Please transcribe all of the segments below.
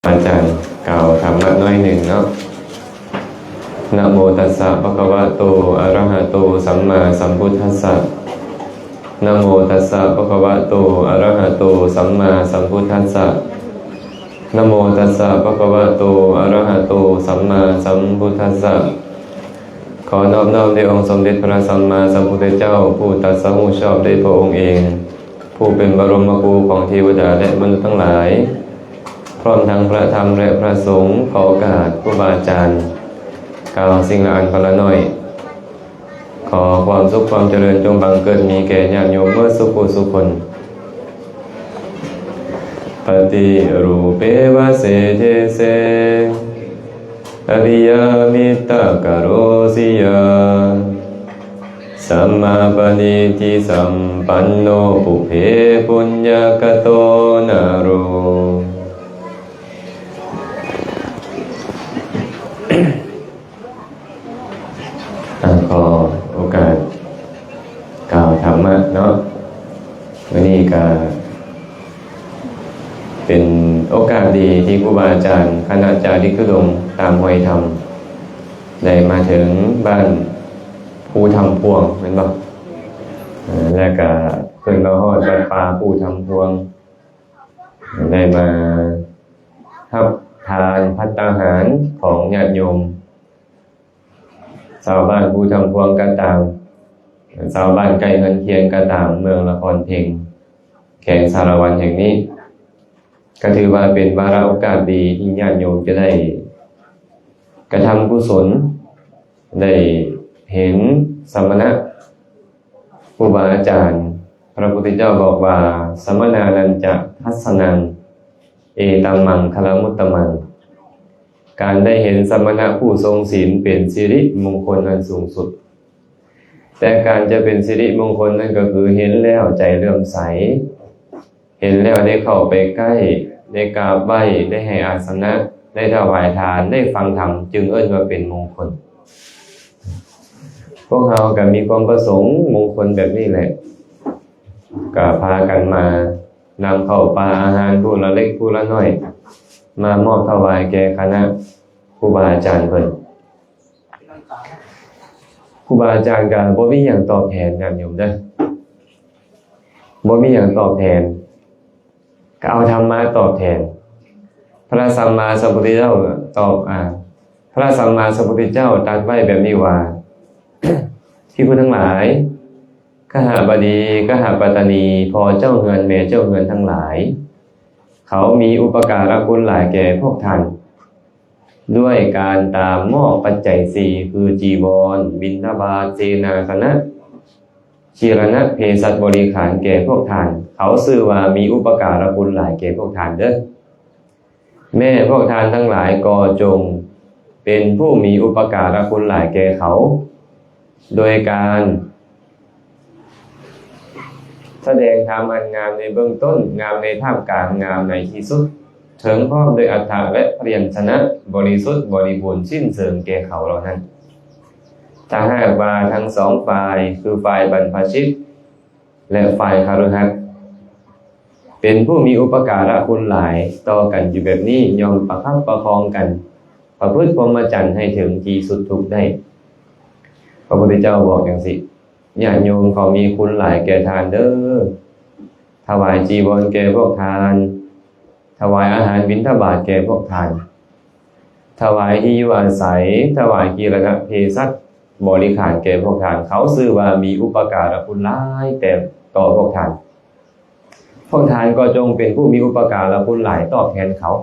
ອາຈານກ່າວທຳມະໜ້ອຍໜຶ່ງເນາະ. ນະໂມຕັດສະ ພະຄະວະໂຕ ອະລະຫະໂຕ ສຳມາສຳພຸດທັດສະ. ນະໂມຕັດສະ ພະຄະວະໂຕ ອະລະຫະໂຕ ສຳມາສຳພຸດທັດສະ. ນະໂມຕັດສະ ພະຄະວະໂຕ ອະລະຫະໂຕ ສຳມາສຳພຸດທັດສະ. ຂໍນອບນ້ອມແດ່ອົງສົມເດັດພະສຳມາສຳພຸດທະເຈົ້າ ຜູ້ຕັດສະຮູ້ຊອບດ້ວຍພະອົງເອງ, ຜູ້ເປັນບະລົມມະຄູຂອງເທວະດາ ແລະ ມະນຸດທັງຫຼາຍ, ພ້ອມທັງພະທຳ ແລະ ພະສົງ. ຂໍໂອກາດຄູບາອາຈານກ່າວສິ່ງລະອັນພະລະໜ້ອຍ. ຂໍຄວາມສຸກຄວາມຈະເລີນຈົ່ງບັງເກີດມີແກ່ຍາດໂຍມເໝິດສຸຂູສຸຄົນ. ປະຕິຮູເປວະເສເທເສ ອະລິຍະມິດຕະກະໂຣສິຍາ ສຳມາປະນິທິສຳປັນໂນ ປຸບເພປຸນຍະກະໂຕນະໂຣ. ອາ ຂໍໂອກາດກ່າວທຳມະເນາະ. ມື້ນີ້ກະເປັນໂອກາດດີທີ່ຄູບາອາຈານຄະນະຈາລິກທຸດົງຕາມຮອຍທຳ ໄດ້ມາເຖິງບ້ານພູທຳພວງ ແມ່ນບໍ່? ເອີ ແລ້ວກະຂຶ້ນມາຮອດວັດປ່າພູທຳພວງ ໄດ້ມາຮັບທານພັດຕາຫານຂອງຍາດໂຍມ ຊາວບ້ານພູທຳພວງກໍຕາມ, ຊາວບ້ານໃກ້ເຮືອນຄຽງກໍຕາມ, ເມືອງລະຄອນເພັງ ແຂວງສາລະວັນແຫ່ງນີ້ ກໍຖືວ່າເປັນວາລະໂອກາດດີທີ່ຍາດໂຍມຈະໄດ້ກະທຳກຸສົນ, ໄດ້ເຫັນສະມະນະ ຄູບາອາຈານ. ພະພຸດທະເຈົ້າບອກວ່າ ສະມະນານັນຈະທັດສະນັງ ເອຕັມມັງຄະລະມຸດຕະມັງ. ການໄດ້ເຫັນສະມະນະຜູ້ຊົງສິນເປັນສິລິມົງຄົນອັນສູງສຸດ. ແຕ່ການຈະເປັນສິລິມົງຄົນນັ້ນກໍຄືເຫັນແລ້ວໃຈເຫຼື້ອມໃສ, ເຫັນແລ້ວໄດ້ເຂົ້າໄປໃກ້, ໄດ້ກາບໄຫວ້, ໄດ້ໃຫ້ອາສະນະ, ໄດ້ຖວາຍທານ, ໄດ້ຟັງທຳ, ຈຶ່ງເອີ້ນວ່າເປັນມົງຄົນ. ພວກເຮົາກໍມີຄວາມປະສົງມົງຄົນແບບນີ້ແຫຼະ, ກໍພາກັນມານຳເຂົ້າປາອາຫານຜູ້ລະເລັກຜູ້ລະນ້ອຍ ມາມອບຖວາຍແກ່ຄະນະຄູບາອາຈານເພິ່ນ. ຄູບາອາຈານກໍບໍ່ມີຫຍັງຕອບແທນຍາດໂຍມເດີ້, ບໍ່ມີຫຍັງຕອບແທນ, ກໍເອົາທຳມະຕອບແທນ. ພະສຳມາສຳພຸດທະເຈົ້າຕອບ, ອາ, ພະສຳມາສຳພຸດທະເຈົ້າຕັດໄວ້ແບບນີ້ວ່າ, ພິກຂຸທັງຫຼາຍ, ຄະຫະບະດີ, ຄະຫະປັດຕະນີ, ພໍ່ເຈົ້າເຮືອນ, ແມ່ເຈົ້າເຮືອນທັງຫຼາຍ, ເຂົາມີອຸປະກາລະຄຸນຫຼາຍແກ່ພວກທ່ານ. ດ້ວຍການຕາມມອບປັດໄຈສີ່ ຄື ຈີວອນ, ບິນທະບາດ, ເສນາສະນະ, ຄີລະນະເພສັດບໍລິຂານແກ່ພວກທ່ານ. ເຂົາຊື່ວ່າມີອຸປະກາລະຄຸນຫຼາຍແກ່ພວກທ່ານເດີ້. ແມ່ພວກທ່ານທັງຫຼາຍກໍຈົ່ງເປັນຜູ້ມີອຸປະກາລະຄຸນຫຼາຍແກ່ເຂົາ ໂດຍການ ສະແດງທຳອັນງາມໃນເບື້ອງຕົ້ນ, ງາມໃນທ່າມກາງ, ງາມໃນທີ່ສຸດ, ເຖິງພ້ອມດ້ວຍອັດຖະ ແລະ ພະຍັນຊະນະບໍລິສຸດບໍລິບູນສິ້ນເຊີງແກ່ເຂົາເຫຼົ່ານັ້ນ. ຖ້າຫາກວ່າທັງສອງຝ່າຍ, ຄືຝ່າຍບັນພະຊິດ ແລະ ຝ່າຍຄະລືຫັດ ເປັນຜູ້ມີອຸປະກາລະຄຸນຫຼາຍຕໍ່ກັນຢູ່ແບບນີ້, ຍ່ອມປະຄັບປະຄອງກັນ ປະພຶດພົມມະຈັນໃຫ້ເຖິງທີ່ສຸດທຸກໄດ້. ພະພຸດທະເຈົ້າບອກຈັ່ງຊີ້. ຍາດໂຍມເຂົາມີຄຸນຫຼາຍແກ່ທ່ານເດີ້. ຖວາຍຈີວອນແກ່ພວກທ່ານ, ຖວາຍອາຫານບິນທະບາດແກ່ພວກທ່ານ, ຖວາຍທີ່ຢູ່ອາໄສ, ຖວາຍກີລະນະເພສັດບໍລິຂານແກ່ພວກທ່ານ. ເຂົາຊື່ວ່າມີອຸປະກາລະຄຸນຫຼາຍແຕ່ຕໍ່ພວກທ່ານ. ພວກທ່ານກໍຈົ່ງເປັນຜູ້ມີອຸປະກາລະຄຸນຫຼາຍຕອບແທນເຂົາ,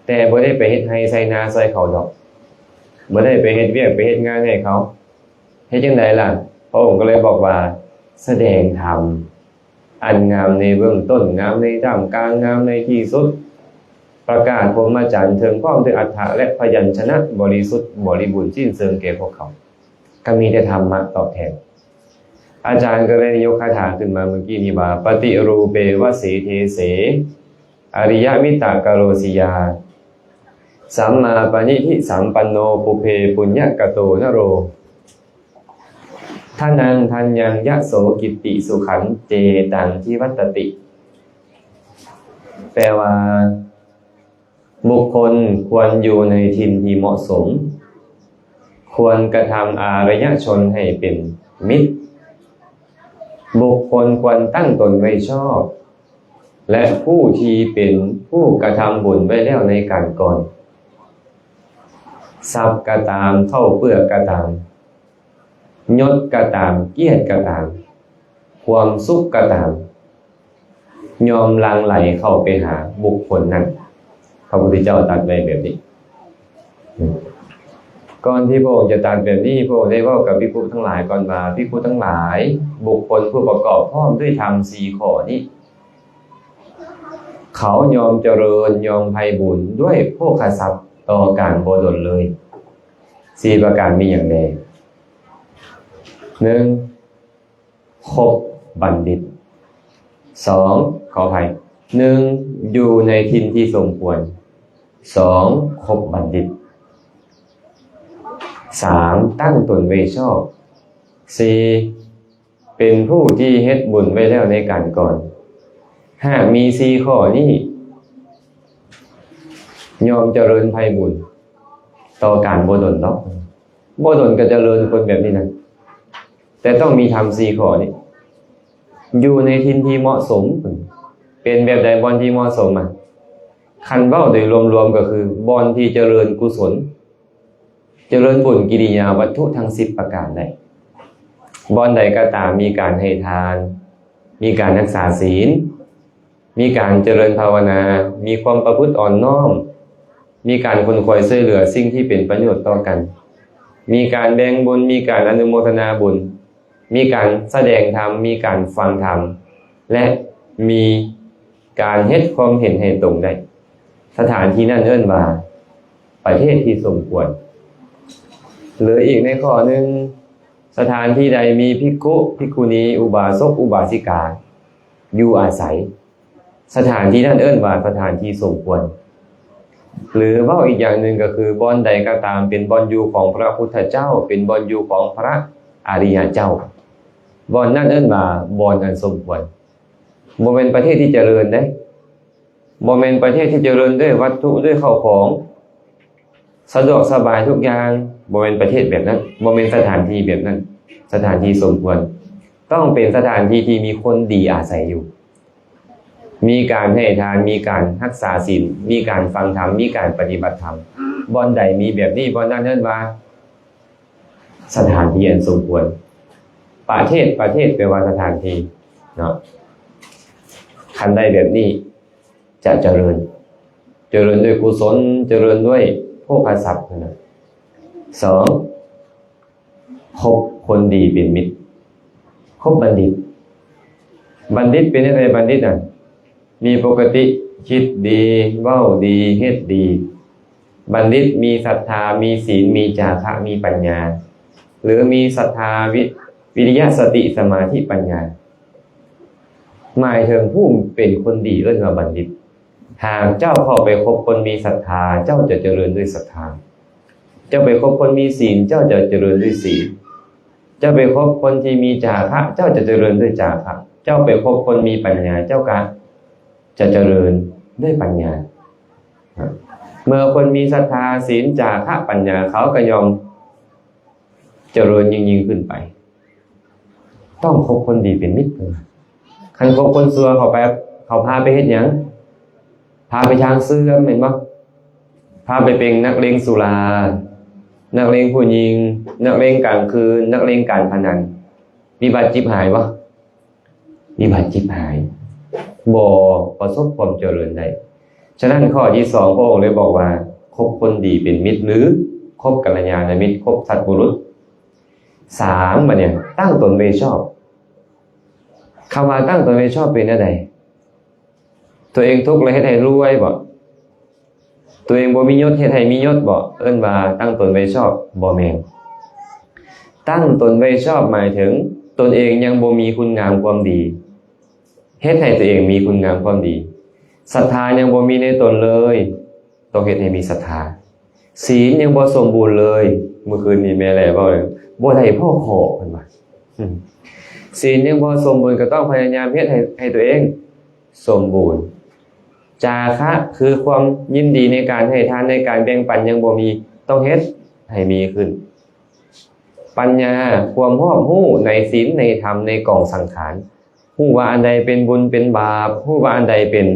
ແຕ່ບໍ່ໄດ້ໄປເຮັດໄຮ່ໄຖນາຊ່ອຍເຂົາດອກ, ບໍ່ໄດ້ໄປເຮັດວຽກໄປເຮັດງານໃຫ້ເຂົາ. ເຮັດຈັ່ງໃດລະ? ພະອົງກໍເລີຍບອກວ່າ ສະແດງທຳອັນງາມໃນເບື້ອງຕົ້ນ, ງາມໃນທ່າມກາງ, ງາມໃນທີ່ສຸດ, ປະກາດພົມມະຈັນເຖິງພ້ອມດ້ວຍອັດຖະ ແລະ ພະຍັນຊະນະບໍລິສຸດບໍລິບູນສິ້ນເຊີງແກ່ພວກເຂົາ. ກໍມີແຕ່ທຳມະຕອບແທນ. ອາຈານກໍເລີຍຍົກຄາຖາຂຶ້ນມາເມື່ອກີ້ນີ້ວ່າ ປະຕິຮູເປວະເສເທເສ ອະລິຍະມິດຕະກະໂຣສິຍາ ສຳມາປະນິທິສຳປັນໂນ ປຸບເພປຸນຍະກະໂຕນະໂຣ ທະນັງທັນຍັງຍະໂສກິດຕິສຸຂັນເຈຕັງທິວັດຕະຕິ. ແປວ່າ ບຸກຄົນຄວນຢູ່ໃນຖິ່ນທີ່ເໝາະສົມ, ຄວນກະທຳອາລະຍະຊົນໃຫ້ເປັນມິດ, ບຸກຄົນຄວນຕັ້ງຕົນໄວ້ຊອບ ແລະ ຜູ້ທີ່ເປັນຜູ້ກະທຳບຸນໄວ້ແລ້ວໃນການກ່ອນ. ຊັບກະຕາມ, ເຂົ້າເປືອກກະຕາມ, ຍົດກະຕາມ, ກຽດກະຕາມ, ຄວາມສຸກກະຕາມ, ຍ່ອມຫຼັ່ງໄຫຼເຂົ້າໄປຫາບຸກຄົນນັ້ນ. ພະພຸດທະເຈົ້າຕັດໄວ້ແບບນີ້. ກ່ອນທີ່ພະອົງຈະຕັດແບບນີ້, ພະອົງໄດ້ເວົ້າກັບພິກຂຸທັງຫຼາຍກ່ອນວ່າ, ພິກຂຸທັງຫຼາຍ, ບຸກຄົນຜູ້ປະກອບພ້ອມດ້ວຍທຳສີ່ຂໍ້ນີ້, ເຂົາຍ່ອມຈະເລີນ, ຍ່ອມໄພບຸນດ້ວຍໂພຄະຊັບຕໍ່ການບໍ່ດົນເລີຍ. ສີ່ປະການມີຫຍັງແດ່? ໜຶ່ງ ຄົບບັນດິດ. ສອງ ຂໍອະໄພ, ໜຶ່ງ ຢູ່ໃນຖິ່ນທີ່ສົມຄວນ. ສອງ ຄົບບັນດິດ. ສາມ ຕັ້ງຕົນໄວ້ຊອບ. ສີ່ ເປັນຜູ້ທີ່ເຮັດບຸນໄວ້ແລ້ວໃນການກ່ອນ. ຫາກມີສີ່ຂໍ້ນີ້, ຍ່ອມຈະເລີນໄພບຸນຕໍ່ການບໍ່ດົນດອກ. ບໍ່ດົນກໍຈະເລີນຄົນແບບນີ້ນະ, ແຕ່ຕ້ອງມີທຳສີ່ຂໍ້ນີ້. ຢູ່ໃນຖິ່ນທີ່ເໝາະສົມ. ເປັນແບບໃດບ່ອນທີ່ເໝາະສົມອະ? ຄັນເວົ້າໂດຍລວມໆ ກໍຄືບ່ອນທີ່ຈະເລີນກຸສົນ, ຈະເລີນບຸນກິລິຍາວັດຖຸທັງສິບປະການໄດ້. ບ່ອນໃດກໍຕາມມີການໃຫ້ທານ, ມີການຮັກສາສິນ, ມີການຈະເລີນພາວະນາ, ມີຄວາມປະພຶດອ່ອນນ້ອມ, ມີການຂົນຂວາຍຊ່ວຍເຫຼືອສິ່ງທີ່ເປັນປະໂຫຍດຕໍ່ກັນ, ມີການແບ່ງບຸນ, ມີການອະນຸໂມທະນາບຸນ, ມີການສະແດງທຳ, ມີການຟັງທຳ ແລະ ມີການເຮັດຄວາມເຫັນໃຫ້ຕົງໄດ້, ສະຖານທີ່ນັ້ນເອີ້ນວ່າປະເທດທີ່ສົມຄວນ. ຫຼື ອີກໃນຂໍ້ໜຶ່ງ, ສະຖານທີ່ໃດມີພິກຂຸ, ພິກຂຸນີ, ອຸບາສົກ, ອຸບາສິກາຢູ່ອາໄສ, ສະຖານທີ່ນັ້ນເອີ້ນວ່າສະຖານທີ່ສົມຄວນ. ຫຼື ເວົ້າອີກຢ່າງໜຶ່ງກໍຄື ບ່ອນໃດກໍຕາມເປັນບ່ອນຢູ່ຂອງພະພຸດທະເຈົ້າ, ເປັນບ່ອນຢູ່ຂອງພະອະລິຍະເຈົ້າ, ບ່ອນນັ້ນເອີ້ນວ່າບ່ອນອັນສົມຄວນ. ບໍ່ແມ່ນປະເທດທີ່ຈະເລີນເດ້, ບໍ່ແມ່ນປະເທດທີ່ຈະເລີນດ້ວຍວັດຖຸ, ດ້ວຍເຂົ້າຂອງ, ສະດວກສະບາຍທຸກຢ່າງ, ບໍ່ແມ່ນປະເທດແບບນັ້ນ, ບໍ່ແມ່ນສະຖານທີ່ແບບນັ້ນ. ສະຖານທີ່ສົມຄວນຕ້ອງເປັນສະຖານທີ່ທີ່ມີຄົນດີອາໄສຢູ່, ມີການໃຫ້ທານ, ມີການຮັກສາສິນ, ມີການຟັງທຳ, ມີການປະຕິບັດທຳ. ບ່ອນໃດມີແບບນີ້, ບ່ອນນັ້ນເອີ້ນວ່າສະຖານທີ່ອັນສົມຄວນ. ປະເທດ, ປະເທດແປວ່າສະຖານທີ່ເນາະ. ຄັນໄດ້ແບບນີ້ ຈະຈະເລີນ, ຈະເລີນດ້ວຍກຸສົນ, ຈະເລີນດ້ວຍໂພຄະຊັບນະ. ສອງ ຄົບຄົນດີເປັນມິດ, ຄົບບັນດິດ. ບັນດິດເປັນຈັ່ງໃດ? ບັນດິດນະ ມີປົກກະຕິຄິດດີ, ເວົ້າດີ, ເຮັດດີ. ບັນດິດມີສັດທາ, ມີສິນ, ມີຈາຄະ, ມີປັນຍາ ຫຼື ມີສັດທາ, ວິ, ວິລິຍະ, ສະຕິ, ສະມາທິ, ປັນຍາ. ໝາຍເຖິງຜູ້ເປັນຄົນດີເອີ້ນວ່າບັນດິດ. ຫາກເຈົ້າເຂົ້າໄປຄົບຄົນມີສັດທາ, ເຈົ້າຈະຈະເລີນດ້ວຍສັດທາ. ເຈົ້າໄປຄົບຄົນມີສິນ, ເຈົ້າຈະຈະເລີນດ້ວຍສິນ. ເຈົ້າໄປຄົບຄົນທີ່ມີຈາຄະ, ເຈົ້າຈະຈະເລີນດ້ວຍຈາຄະ. ເຈົ້າໄປຄົບຄົນມີປັນຍາ, ເຈົ້າກະຈະຈະເລີນດ້ວຍປັນຍາ. ເມື່ອຄົນມີສັດທາ, ສິນ, ຈາຄະ, ປັນຍາ, ເຂົາກະຍ່ອມຈະເລີນຍິ່ງໆຂຶ້ນໄປ. ຕ້ອງຄົບຄົນດີເປັນມິດ. ຄັນຄົບຄົນຊົ່ວເຂົ້າໄປ, ເຂົາພາໄປເຮັດຫຍັງ? ພາໄປທາງເສື່ອມແມ່ນບໍ່? ພາໄປເປັນນັກເລງສຸລາ, ນັກເລງຜູ້ຍິງ, ນັກເລງກາງຄືນ, ນັກເລງການພະນັນ. ວິບັດຈິບຫາຍບໍ່? ວິບັດຈິບຫາຍ, ບໍ່ປະສົບຄວາມຈະເລີນໄດ້. ສະນັ້ນ ຂໍ້ທີສອງ ພະອົງເລີຍບອກວ່າ ຄົບຄົນດີເປັນມິດ ຫຼື ຄົບກັນລະຍານະມິດ, ຄົບສັດບຸລຸດ. ສາມ ບາດນີ້ ຕັ້ງຕົນໄວ້ຊອບ. ຄຳວ່າຕັ້ງຕົນໄວ້ຊອບເປັນແນວໃດ? ຕົວເອງທຸກແລ້ວເຮັດໃຫ້ລວຍບໍ? ຕົວເອງບໍ່ມີຍົດເຮັດໃຫ້ມີຍົດບໍ? ເອີ້ນວ່າຕັ້ງຕົນໄວ້ຊອບ? ບໍ່ແມ່ນ. ຕັ້ງຕົນໄວ້ຊອບໝາຍເຖິງຕົນເອງຍັງບໍ່ມີຄຸນງາມຄວາມດີ, ເຮັດໃຫ້ຕົວເອງມີຄຸນງາມຄວາມດີ. ສັດທາຍັງບໍ່ມີໃນຕົນເລີຍ, ຕ້ອງເຮັດໃຫ້ມີສັດທາ. ສີນຍັງບໍ່ສົມບູນເລີຍ, ມື້ຄືນນີ້ແມ່ແຫຼເວົ້າເລີຍ, ບໍ່ໄດ້ພໍ້ຂໍ້ ເພິ່ນວ່າ. ອືມ ສີນຍັງບໍ່ສົມບູນ, ກໍຕ້ອງພະຍາຍາມເຮັດໃຫ້, ໃຫ້ຕົວເອງສົມບູນ. ຈາຄະ ຄືຄວາມຍິນດີໃນການໃຫ້ທານ ໃນການແບ່ງປັນ ຍັງບໍ່ມີ, ຕ້ອງເຮັດໃຫ້ມີຂຶ້ນ. ປັນຍາ ຄວາມຮອບຮູ້ໃນສິນ ໃນທຳ ໃນກອງສັງຂານ, ຮູ້ວ່າອັນໃດເປັນບຸນເປັນບາບ, ຮູ້ວ່າອັນໃດເປັນ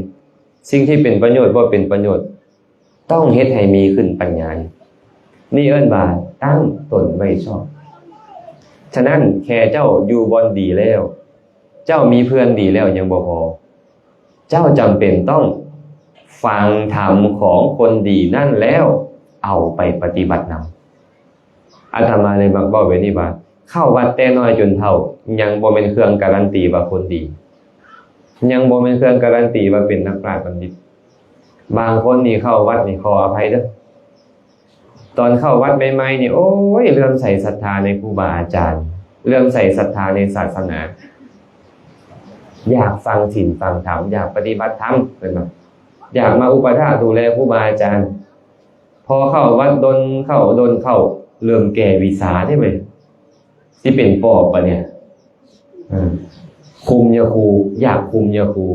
ສິ່ງທີ່ເປັນປະໂຫຍດ ບໍ່ເປັນປະໂຫຍດ, ຕ້ອງເຮັດໃຫ້ມີຂຶ້ນປັນຍາ. ນີ້ເອີ້ນວ່າຕັ້ງຕົນໄວ້ຊອບ. ສະນັ້ນ ແຄ່ເຈົ້າຢູ່ບ່ອນດີແລ້ວ, ເຈົ້າມີເພື່ອນດີແລ້ວຍັງບໍ່ພໍ, ເຈົ້າຈຳເປັນຕ້ອງຟັງທຳຂອງຄົນດີນັ້ນແລ້ວເອົາໄປປະຕິບັດນຳ. ອາດຕະມາເລີຍມັກເວົ້າແບບນີ້ວ່າ ເຂົ້າວັດແຕ່ນ້ອຍຈົນເຖົ້າ ຍັງບໍ່ແມ່ນເຄື່ອງກາຣັນຕີວ່າຄົນດີ, ຍັງບໍ່ແມ່ນເຄື່ອງກາຣັນຕີວ່າເປັນນັກປາດບັນດິດ. ບາງຄົນນີ້ເຂົ້າວັດນີ້ ຂໍອະໄພເດີ້, ຕອນເຂົ້າວັດໃໝ່ໆນີ້ ໂອ້ຍ ເຫຼື້ອມໃສສັດທາໃນຄູບາອາຈານ, ເຫຼື້ອມໃສສັດທາໃນສາສະໜາ, ຢາກຟັງສິນຟັງທຳ, ຢາກປະຕິບັດທຳ, ເພິ່ນວ່າ ຢາກມາອຸປະຖາກດູແລຄູບາອາຈານ. ພໍເຂົ້າວັດດົນເຂົ້າ ດົນເຂົ້າ ເລີ່ມແກ່ວິຊາເດ້ເວີຍ, ຊິເປັນປອບບາດນີ້. ຄຸມຍາຄູ, ຢາກຄຸມຍາຄູ,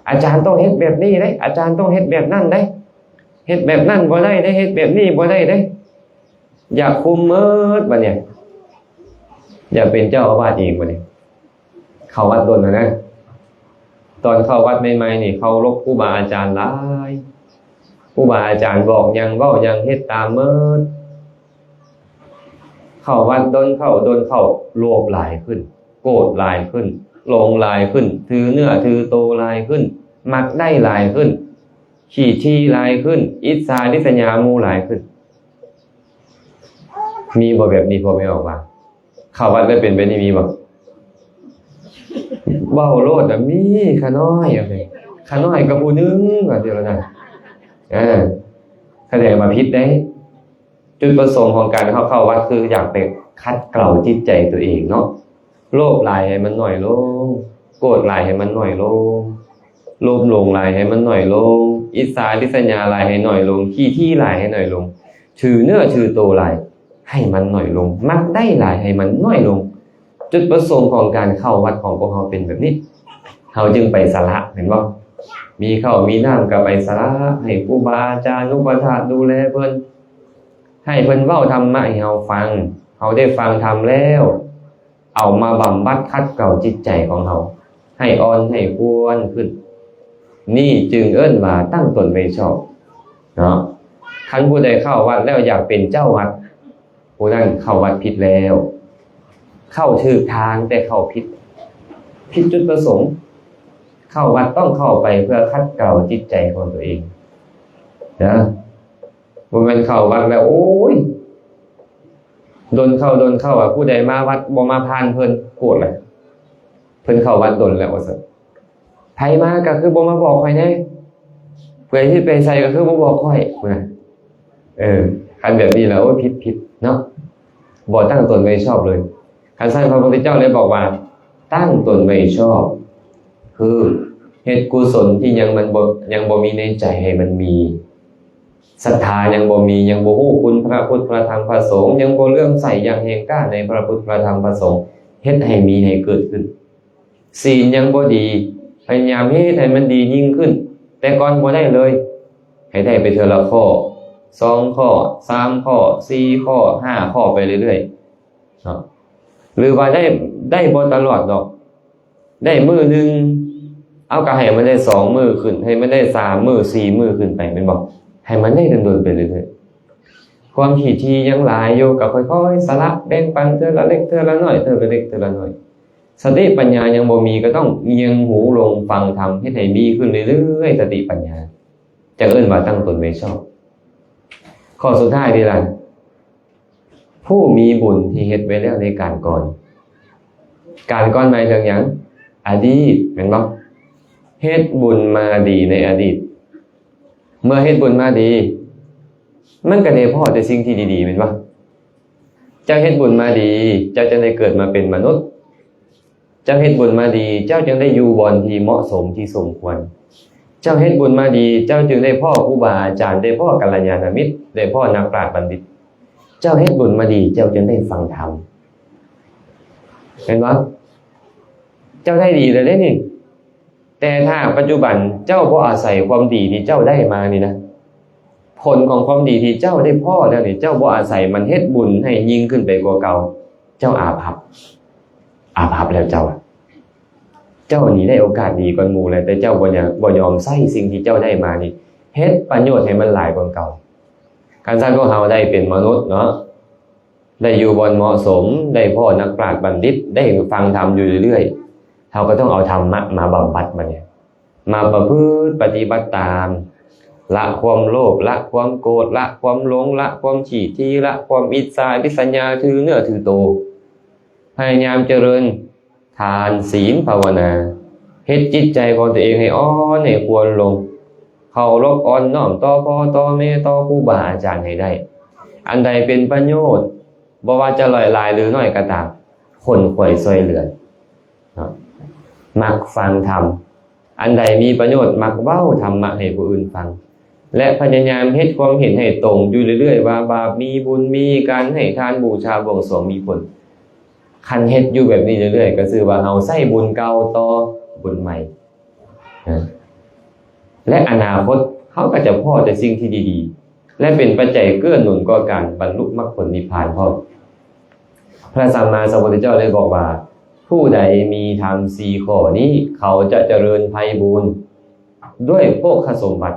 ອາຈານຕ້ອງເຮັດແບບນີ້ເດ້, ອາຈານຕ້ອງເຮັດແບບນັ້ນເດ້, ເຮັດແບບນັ້ນບໍ່ໄດ້ເດ້, ເຮັດແບບນີ້ບໍ່ໄດ້ເດ້, ຢາກຄຸມໝົດບາດນີ້, ຢາກເປັນເຈົ້າອາວາດເອງບາດນີ້. ເຂົ້າວັດດົນແລ້ວນະ, ຕອນເຂົ້າວັດໃໝ່ໆນີ້ ເຄົາລົບຄູບາອາຈານຫຼາຍ, ຄູບາອາຈານບອກຫຍັງ ເວົ້າຫຍັງ ເຮັດຕາມໝົດ. ເຂົ້າວັດດົນເຂົ້າ ດົນເຂົ້າ ໂລບຫຼາຍຂຶ້ນ, ໂກດຫຼາຍຂຶ້ນ, ຫຼົງຫຼາຍຂຶ້ນ, ຖືເນື້ອຖືໂຕຫຼາຍຂຶ້ນ, ມັກໄດ້ຫຼາຍຂຶ້ນ, ຂີ້ຖີ່ຫຼາຍຂຶ້ນ, ອິດສາລິດສະຫຍາໝູ່ຫຼາຍຂຶ້ນ. ມີບໍ່ແບບນີ້ ພໍ່ແມ່ອອກວ່າ? ເຂົ້າວັດແລ້ວເປັນແບບນີ້ມີບໍ່? ເວົ້າໂລດນະ ມີ ຂ້ານ້ອຍ ຂ້ານ້ອຍກໍຜູ້ໜຶ່ງ ວ່າຊີ້ວ່າຊັ້ນ. ເອີ ສະແດງວ່າຜິດເດ້. ຈຸດປະສົງຂອງການເຮົາເຂົ້າວັດ ຄືຢາກໄປຂັດເກົາຈິດໃຈຕົວເອງເນາະ. ໂລບຫຼາຍໃຫ້ມັນໜ້ອຍລົງ, ໂກດຫຼາຍໃຫ້ມັນໜ້ອຍລົງ, ໂລບຫຼົງຫຼາຍໃຫ້ມັນໜ້ອຍລົງ, ອິດສາລິດສະຫຍາຫຼາຍໃຫ້ໜ້ອຍລົງ, ຂີ້ຖີ່ຫຼາຍໃຫ້ໜ້ອຍລົງ, ຖືເນື້ອຖືໂຕຫຼາຍ ໃຫ້ມັນໜ້ອຍລົງ, ມັກໄດ້ຫຼາຍໃຫ້ມັນໜ້ອຍລົງ. ຈຸດປະສົງຂອງການເຂົ້າວັດຂອງພວກເຮົາເປັນແບບນີ້, ເຮົາຈຶ່ງໄປສະຫຼະ ແມ່ນບໍ່? ມີເຂົ້າມີນ້ຳກໍໄປສະຫຼະໃຫ້ຄູບາອາຈານອຸປະຖາກດູແລເພິ່ນ, ໃຫ້ເພິ່ນເວົ້າທຳມະໃຫ້ເຮົາຟັງ, ເຮົາໄດ້ຟັງທຳແລ້ວ ເອົາມາບຳບັດຂັດເກົາຈິດໃຈຂອງເຮົາ ໃຫ້ອ່ອນໃຫ້ຄວນຂຶ້ນ. ນີ້ຈຶ່ງເອີ້ນວ່າຕັ້ງຕົນໄວ້ຊອບເນາະ. ຄັນຜູ້ໃດເຂົ້າວັດແລ້ວຢາກເປັນເຈົ້າວັດ, ຜູ້ນັ້ນເຂົ້າວັດຜິດແລ້ວ. ເຂົ້າຖືກທາງແຕ່ເຂົ້າຜິດ, ຜິດຈຸດປະສົງ. ເຂົ້າວັດຕ້ອງເຂົ້າໄປເພື່ອຂັດເກົາຈິດໃຈຂອງຕົວເອງນະ. ບໍ່ແມ່ນເຂົ້າວັດແລ້ວ ໂອ້ຍ ດົນເຂົ້າດົນເຂົ້າ ອາ ຜູ້ໃດມາວັດບໍ່ມາຜ່ານເພິ່ນ ໂກດລະ. ເພິ່ນເຂົ້າວັດດົນແລ້ວວ່າຊັ້ນ, ໃຜມາກໍຄືບໍ່ມາບອກຂ້ອຍແດ່, ເພື່ອຊິໄປໃສກໍຄືບໍ່ບອກຂ້ອຍ ພຸ້ນນະ. ເອີ ຄັນແບບນີ້ແລ້ວ ໂອ້ຍ ຜິດ ຜິດເນາະ, ບໍ່ຕັ້ງຕົນໄວ້ຊອບເລີຍ. ຄັນຊັ້ນ ພະພຸດທະເຈົ້າເລີຍບອກວ່າ ຕັ້ງຕົນໄວ້ຊອບ ຄືເຮັດກຸສົນທີ່ຍັງມັນບໍ່ ຍັງບໍ່ມີໃນໃຈໃຫ້ມັນມີ. ສັດທາຍັງບໍ່ມີ, ຍັງບໍ່ຮູ້ຄຸນພະພຸດ ພະທຳ ພະສົງ, ຍັງບໍ່ເຫຼື້ອມໃສຢ່າງແຮງກ້າໃນພະພຸດ ພະທຳ ພະສົງ, ເຮັດໃຫ້ມີ ໃຫ້ເກີດຂຶ້ນ. ສີນຍັງບໍ່ດີ, ພະຍາຍາມເຮັດໃຫ້ມັນດີຍິ່ງຂຶ້ນ, ແຕ່ກ່ອນບໍ່ໄດ້ເລີຍ, ໃຫ້ໄດ້ໄປເທື່ອລະຂໍ້, ສອງຂໍ້, ສາມຂໍ້, ສີ່ຂໍ້, ຫ້າຂໍ້ ໄປເລື້ອຍໆ ເນາະ. ຫຼືວ່າໄດ້ ໄດ້ບໍ່ຕະຫຼອດດອກ, ໄດ້ມື້ໜຶ່ງ ເອົາ ກໍໃຫ້ມັນໄດ້ສອງມື້ຂຶ້ນ, ໃຫ້ມັນໄດ້ສາມມື້ ສີ່ມື້ຂຶ້ນໄປ ແມ່ນບໍ່? ໃຫ້ມັນໄດ້ດົນໆໄປເລື້ອຍໆ. ຄວາມຂີ້ຖີ່ຍັງຫຼາຍຢູ່ ກໍຄ່ອຍໆສະຫຼະ ແບ່ງປັນເທື່ອລະເລັກເທື່ອລະນ້ອຍ ເທື່ອລະເລັກເທື່ອລະນ້ອຍ. ສະຕິປັນຍາຍັງບໍ່ມີ ກໍຕ້ອງງຽງຫູລົງຟັງທຳ ເຮັດໃຫ້ມີຂຶ້ນເລື້ອຍໆ ສະຕິປັນຍາ ຈັ່ງເອີ້ນວ່າຕັ້ງຕົນໄວ້ຊອບ. ຂໍ້ສຸດທ້າຍນີ້ລະ ຜູ້ມີບຸນທີ່ເຮັດໄວ້ແລ້ວໃນການກ່ອນ. ການກ່ອນໝາຍເຖິງຫຍັງ? ອະດີດ ແມ່ນບໍ່? ເຮັດບຸນມາດີໃນອະດີດ. ເມື່ອເຮັດບຸນມາດີ ມັນກໍໄດ້ພໍ້ແຕ່ສິ່ງທີ່ດີໆ ແມ່ນບໍ່? ເຈົ້າເຮັດບຸນມາດີ ເຈົ້າຈຶ່ງໄດ້ເກີດມາເປັນມະນຸດ. ເຈົ້າເຮັດບຸນມາດີ ເຈົ້າຈຶ່ງໄດ້ຢູ່ບ່ອນທີ່ເໝາະສົມ ທີ່ສົມຄວນ. ເຈົ້າເຮັດບຸນມາດີ ເຈົ້າຈຶ່ງໄດ້ພໍ້ຄູບາອາຈານ ໄດ້ພໍ້ກັນລະຍານະມິດ ໄດ້ພໍ້ນັກປາດບັນດິດ. ເຈົ້າເຮັດບຸນມາດີ ເຈົ້າຈຶ່ງໄດ້ຟັງທຳ. ເຫັນບໍ່? ເຈົ້າໄດ້ດີແລ້ວເດ້ນີ້. ແຕ່ຖ້າປັດຈຸບັນເຈົ້າບໍ່ອາໄສຄວາມດີທີ່ເຈົ້າໄດ້ມານີ້ນະ, ຜົນຂອງຄວາມດີທີ່ເຈົ້າໄດ້ພໍ້ແລ້ວນີ້ ເຈົ້າບໍ່ອາໄສມັນເຮັດບຸນໃຫ້ຍິ່ງຂຶ້ນໄປກວ່າເກົ່າ, ເຈົ້າອາພັບ, ອາພັບແລ້ວເຈົ້າ. ເຈົ້ານີ້ໄດ້ໂອກາດດີກ່ອນໝູ່ແລ້ວ, ແຕ່ເຈົ້າບໍ່ຍາ- ບໍ່ຍອມໃຊ້ສິ່ງທີ່ເຈົ້າໄດ້ມານີ້ ເຮັດປະໂຫຍດໃຫ້ມັນຫຼາຍກວ່າເກົ່າ. ຄັນຊັ້ນພວກເຮົາໄດ້ເປັນມະນຸດເນາະ, ໄດ້ຢູ່ບ່ອນເໝາະສົມ, ໄດ້ພໍ້ນັກປາດບັນດິດ, ໄດ້ຟັງທຳຢູ່ເລື້ອຍໆ, ເຮົາກໍຕ້ອງເອົາທຳມະມາບຳບັດບັດນີ້, ມາປະພຶດປະຕິບັດຕາມ, ລະຄວາມໂລບ, ລະຄວາມໂກດ, ລະຄວາມຫຼົງ, ລະຄວາມຂີ້ຖີ່, ລະຄວາມອິດສາ, ລິດສະຍາ, ຖືເນື້ອຖືໂຕ, ພະຍາຍາມຈະເລີນ ທານ ສີນ ພາວະນາ, ເຮັດຈິດໃຈຂອງຕົວເອງໃຫ້ອ່ອນໃຫ້ຄວນລົງ, ເຄົາລົບອ່ອນນ້ອມຕໍ່ພໍ່ຕໍ່ແມ່ຕໍ່ຄູບາອາຈານໃຫ້ໄດ້. ອັນໃດເປັນປະໂຫຍດ, ບໍ່ວ່າຈະຫຼາຍ ຫຼາຍຫຼືໜ້ອຍກໍຕາມ, ຂົນຂວາຍຊ່ວຍເຫຼືອເນາະ, ມັກຟັງທຳ. ອັນໃດມີປະໂຫຍດ, ມັກເວົ້າທຳມະໃຫ້ຜູ້ອື່ນຟັງ ແລະ ພະຍາຍາມເຮັດຄວາມເຫັນໃຫ້ຕົງຢູ່ເລື້ອຍໆ ວ່າບາບມີບຸນມີ, ການໃຫ້ທານ, ບູຊາ, ບວງສວງມີຜົນ. ຄັນເຮັດຢູ່ແບບນີ້ເລື້ອຍໆ ກໍຊື່ວ່າເຮົາໃຊ້ບຸນເກົ່າຕໍ່ບຸນໃໝ່ນະ ແລະ ອະນາຄົດເຮົາກໍຈະພໍ້ແຕ່ສິ່ງທີ່ດີໆ ແລະ ເປັນປັດໄຈເກື້ອໜູນຕໍ່ການບັນລຸມັກຜົນນິບພານພ້ອມ. ພະສຳມາສຳພຸດທະເຈົ້າໄດ້ບອກວ່າ ຜູ້ໃດມີທຳສີ່ຂໍ້ນີ້ ເຂົາຈະຈະເລີນໄພບູນດ້ວຍໂພຄະສົມບັດ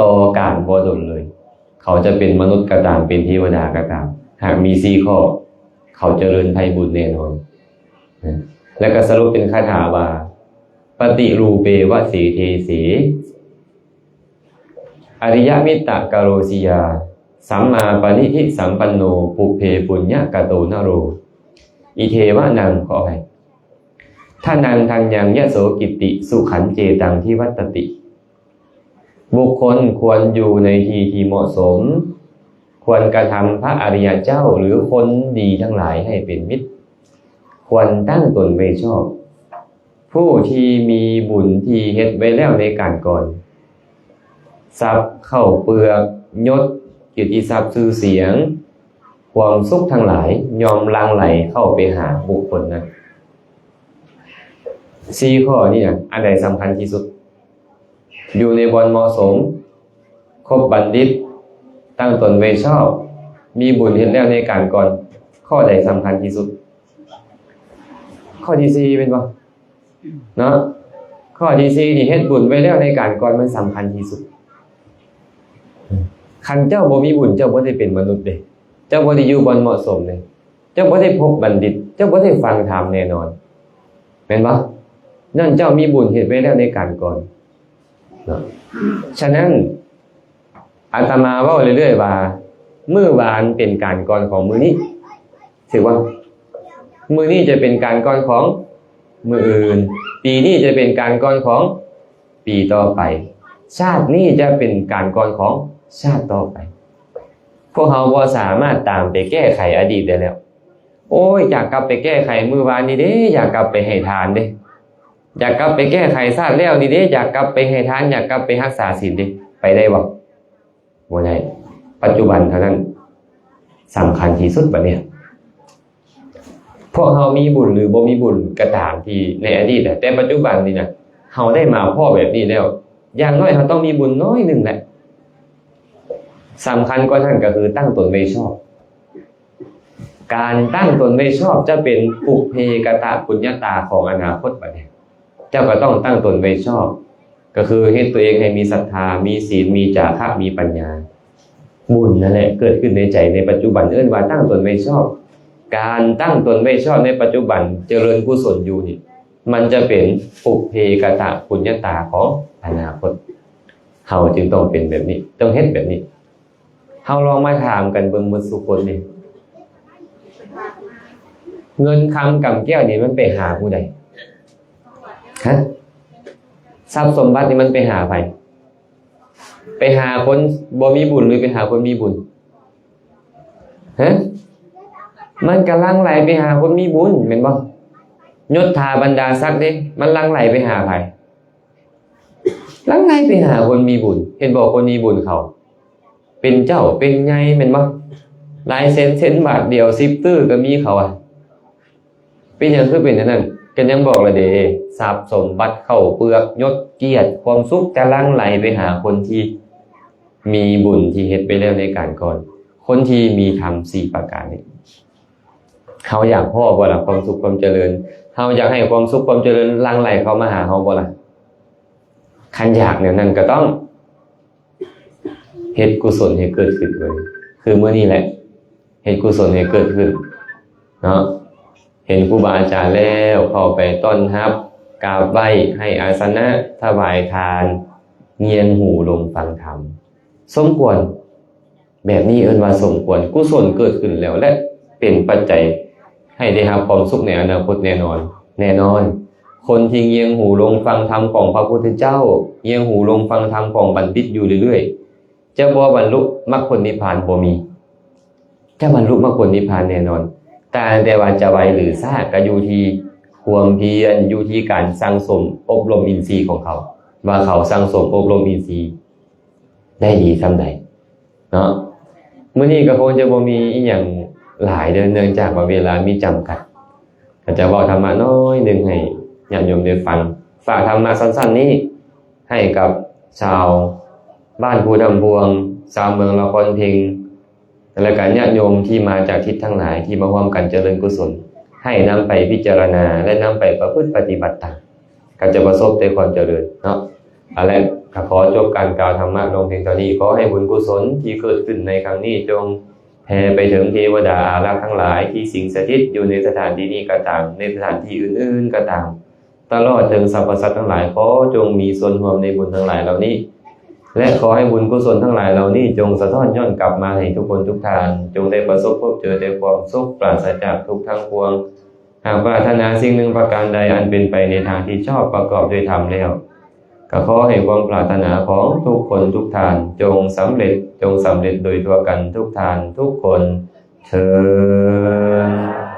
ຕໍ່ການບໍ່ດົນເລີຍ. ເຂົາຈະເປັນມະນຸດກໍຕາມ, ເປັນເທວະດາກໍຕາມ, ຫາກມີສີ່ຂໍ້, ເຂົາຈະເລີນໄພບຸນແນ່ນອນ. ແລ້ວກໍສະຫຼຸບເປັນຄາຖາວ່າ ປະຕິຮູເປວະເສເທເສ ອະລິຍະມິດຕະກະໂລສິຍາ ສຳມາປະນິທິສຳປັນໂນ ປຸບເພປຸນຍະກະໂຕນະໂຣ ອິເທວະນັງ ຂໍອະໄພ ທະນັງທັງຍັງ ຍະໂສກິດຕິ ສຸຂັນເຈຕັງ ທິວັດຕະຕິ. ບຸກຄົນຄວນຢູ່ໃນທີ່ທີ່ເໝາະສົມ, ຄວນກະທຳພະອະລິຍະເຈົ້າ ຫຼື ຄົນດີທັງຫຼາຍໃຫ້ເປັນມິດ, ຄວນຕັ້ງຕົນໄວ້ຊອບ. ຜູ້ທີ່ມີບຸນທີ່ເຮັດໄວ້ແລ້ວໃນການກ່ອນ, ຊັບເຂົ້າເປືອກ, ຍົດ, ກຽດຕິສັກ, ຊື່ສຽງ, ຄວາມສຸກທັງຫຼາຍ ຍ່ອມຫຼັ່ງໄຫຼເຂົ້າໄປຫາບຸກຄົນນັ້ນ. ສີ່ຂໍ້ນີ້ນະ ອັນໃດສຳຄັນທີ່ສຸດ? ຢູ່ໃນບ່ອນເໝາະສົມ, ຄົບບັນດິດ, ຕັ້ງຕົນໄວ້ຊອບ, ມີບຸນເຮັດແລ້ວໃນການກ່ອນ, ຂໍ້ໃດສຳຄັນທີ່ສຸດ? ຂໍ້ທີສີ່ແມ່ນບໍ່? ເນາະ, ຂໍ້ທີສີ່ນີ້ ເຮັດບຸນໄວ້ແລ້ວໃນການກ່ອນ ມັນສຳຄັນທີ່ສຸດ. ຄັນເຈົ້າບໍ່ມີບຸນ ເຈົ້າບໍ່ໄດ້ເປັນມະນຸດເດ້, ເຈົ້າບໍ່ໄດ້ຢູ່ບ່ອນເໝາະສົມເດ້, ເຈົ້າບໍ່ໄດ້ພົບບັນດິດ, ເຈົ້າບໍ່ໄດ້ຟັງທຳແນ່ນອນ, ແມ່ນບໍ່? ຍ້ອນເຈົ້າມີບຸນເຮັດໄວ້ແລ້ວໃນການກ່ອນເນາະ. ສະນັ້ນ ອາດຕະມາເວົ້າເລື້ອຍໆວ່າ ມື້ວານເປັນການກ່ອນຂອງມື້ນີ້, ຖືກວ່າ ມື້ນີ້ຈະເປັນການກ່ອນຂອງມື້ອື່ນ, ປີນີ້ຈະເປັນການກ່ອນຂອງປີຕໍ່ໄປ, ຊາດນີ້ຈະເປັນການກ່ອນຂອງຊາດຕໍ່ໄປ. ພວກເຮົາບໍ່ສາມາດຕາມໄປແກ້ໄຂອະດີດໄດ້ແລ້ວ. ໂອ້ຍ, ຢາກກັບໄປແກ້ໄຂມື້ວານນີ້ເດ້, ຢາກກັບໄປໃຫ້ທານເດ້, ຢາກກັບໄປແກ້ໄຂຊາດແລ້ວນີ້ເດ້, ຢາກກັບໄປໃຫ້ທານ, ຢາກກັບໄປຮັກສາສິນເດ້. ໄປໄດ້ບໍ່? ບໍ່ໄດ້. ປັດຈຸບັນເທົ່ານັ້ນສຳຄັນທີ່ສຸດບັດນີ້. ພວກເຮົາມີບຸນ ຫຼື ບໍ່ມີບຸນກໍຕາມທີ່ໃນອະດີດນະ, ແຕ່ປັດຈຸບັນນີ້ນະ ເຮົາໄດ້ມາພໍ້ແບບນີ້ແລ້ວ, ຢ່າງໜ້ອຍເຮົາຕ້ອງມີບຸນໜ້ອຍໜຶ່ງແຫຼະ. ສຳຄັນກວ່ານັ້ນກໍຄືຕັ້ງຕົນໄວ້ຊອບ. ການຕັ້ງຕົນໄວ້ຊອບຈະເປັນປຸບເພກະຕະປຸນຍະຕາຂອງອະນາຄົດບັດນີ້. ເຈົ້າກໍຕ້ອງຕັ້ງຕົນໄວ້ຊອບ, ກໍຄືເຮັດຕົວເອງໃຫ້ມີສັດທາ, ມີສີນ, ມີຈາຄະ, ມີປັນຍາ. ບຸນນັ້ນແຫຼະເກີດຂຶ້ນໃນໃຈໃນປັດຈຸບັນ, ເອີ້ນວ່າຕັ້ງຕົນໄວ້ຊອບ. ການຕັ້ງຕົນໄວ້ຊອບໃນປັດຈຸບັນ, ຈະເລີນກຸສົນຢູ່ນີ້, ມັນຈະເປັນປຸບເພກະຕະປຸນຍະຕາຂອງອະນາຄົດ. ເຮົາຈຶ່ງຕ້ອງເປັນແບບນີ້, ຕ້ອງເຮັດແບບນີ້. ເຮົາລອງມາຖາມກັນເບິ່ງໝົດສູ່ຄົນນີ້, ເງິນຄຳກຳແກ້ວນີ້ມັນໄປຫາຜູ້ໃດ? ຮະ? ຊັບສົມບັດນີ້ມັນໄປຫາໃຜ? ໄປຫາຄົນບໍ່ມີບຸນ ຫຼື ໄປຫາຄົນມີບຸນ? ຮະ? ມັນກະຫຼັ່ງໄຫຼໄປຫາຄົນມີບຸນ ແມ່ນບໍ່? ຍົດຖາບັນດາສັກເດ້ ມັນຫຼັ່ງໄຫຼໄປຫາໃຜ? ຫຼັ່ງໄຫຼໄປຫາຄົນມີບຸນ. ເຫັນບໍ່ ຄົນມີບຸນເຂົາເປັນເຈົ້າເປັນໃຫຍ່ແມ່ນບໍ່? ຫຼາຍເຊັນ ເຊັນບາດດຽວ ສິບຕື້ກໍມີເຂົາອະ. ເປັນຫຍັງຄືເປັນແນວນັ້ນ? ກ ປັນຫຍັງບອກລະເດ ຊັບສົມບັດເຂົ້າເປືອກ ຍົດກຽດ ຄວາມສຸກຈະຫຼັ່ງໄຫຼໄປຫາຄົນທີ່ມີບຸນທີ່ເຮັດໄປແລ້ວໃນການກ່ອນ ຄົນທີ່ມີທຳສີ່ປະການນີ້. ເຮົາຢາກພໍ້ບໍ່ລະ ຄວາມສຸກຄວາມຈະເລີນ? ເຮົາຢາກໃຫ້ຄວາມສຸກຄວາມຈະເລີນຫຼັ່ງໄຫຼເຂົ້າມາຫາເຮົາບໍ່ລະ? ຄັນຢາກແນວນັ້ນກໍຕ້ອງເຮັດກຸສົນໃຫ້ເກີດຂຶ້ນເລີຍ ຄືມື້ນີ້ແຫຼະ ເຮັດກຸສົນໃຫ້ເກີດຂຶ້ນເນາະ. ເຫັນຄູບາອາຈານແລ້ວ ເຂົ້າໄປຕ້ອນຮັບ ກາບໄຫວ້ ໃຫ້ອາສະນະ ຖວາຍທານ ງຽງຫູລົງຟັງທຳ ສົມຄວນ. ແບບນີ້ເອີ້ນວ່າສົມຄວນ. ກຸສົນເກີດຂຶ້ນແລ້ວ ແລະ ເປັນປັດໄຈໃຫ້ໄດ້ຮັບຄວາມສຸກໃນອະນາຄົດແນ່ນອນ. ແນ່ນອນ, ຄົນທີ່ງຽງຫູລົງຟັງທຳຂອງພະພຸດທະເຈົ້າ, ງຽງຫູລົງຟັງທຳຂອງບັນດິດຢູ່ເລື້ອຍໆ ຈະບໍ່ບັນລຸມັກຜົນນິບພານບໍ່ມີ. ຈະບັນລຸມັກຜົນນິບພານແນ່ນອນ, ຕ່າງແຕ່ວ່າຈະໄວຫຼືຊ້າກໍຢູ່ທີ່ຄວາມພຽນ, ຢູ່ທີ່ການສັ່ງສົມອົບຮົມອິນຊີຂອງເຂົາ, ວ່າເຂົາສັ່ງສົມອົບຮົມອິນຊີໄດ້ດີສ່ຳໃດເນາະ. ມື້ນີ້ກໍຄົງຈະບໍ່ມີອີ່ຫຍັງຫຼາຍເດີ, ເນື່ອງຈາກວ່າເວລາມີຈຳກັດ, ກໍຈະເວົ້າທຳມະໜ້ອຍໜຶ່ງໃຫ້ຍາດໂຍມໄດ້ຟັງ. ຝາກທຳມະສັ້ນໆນີ້ໃຫ້ກັບຊາວບ້ານພູດຳພວງ, ຊາວເມືອງລະຄອນເພັງ ແລະ ກະຍາດໂຍມທີ່ມາຈາກທິດທັງຫຼາຍທີ່ມາຮ່ວມກັນຈະເລີນກຸສົນ, ໃຫ້ນຳໄປພິຈາລະນາ ແລະ ນຳໄປປະພຶດປະຕິບັດຕາມ, ກໍຈະປະສົບແຕ່ຄວາມຈະເລີນເນາະ. ເອົາລະ, ກໍຂໍຈົບການກ່າວທຳມະລົງພຽງເທົ່ານີ້. ຂໍໃຫ້ບຸນກຸສົນທີ່ເກີດຂຶ້ນໃນຄັ້ງນີ້ ຈົ່ງແຜ່ໄປເຖິງເທວະດາອາລັກທັງຫຼາຍທີ່ສິງສະຖິດຢູ່ໃນສະຖານທີ່ນີ້ກໍຕາມ, ໃນສະຖານທີ່ອື່ນໆກໍຕາມ, ຕະຫຼອດເຖິງສັບພະສັດທັງຫຼາຍ, ຂໍຈົ່ງມີສ່ວນຮ່ວມໃນບຸນທັງຫຼາຍເຫຼົ່ານີ້ ແລະ ຂໍໃຫ້ບຸນກຸສົນທັງຫຼາຍເຫຼົ່ານີ້ ຈົ່ງສະທ້ອນຍ້ອນກັບມາໃຫ້ທຸກຄົນທຸກທ່ານ ຈົ່ງໄດ້ປະສົບພົບເຈີແຕ່ຄວາມສຸກ ປາສະຈາກທຸກທັງປວງ. ຫາກປາດຖະໜາສິ່ງໜຶ່ງປະການໃດອັນເປັນໄປໃນທາງທີ່ຊອບປະກອບດ້ວຍທຳແລ້ວ, ກໍຂໍໃຫ້ຄວາມປາດຖະໜາຂອງທຸກຄົນທຸກທ່ານ ຈົ່ງສຳເລັດ, ຈົ່ງສຳເລັດໂດຍທົ່ວກັນທຸກທ່ານທຸກຄົນເທີ້ນ.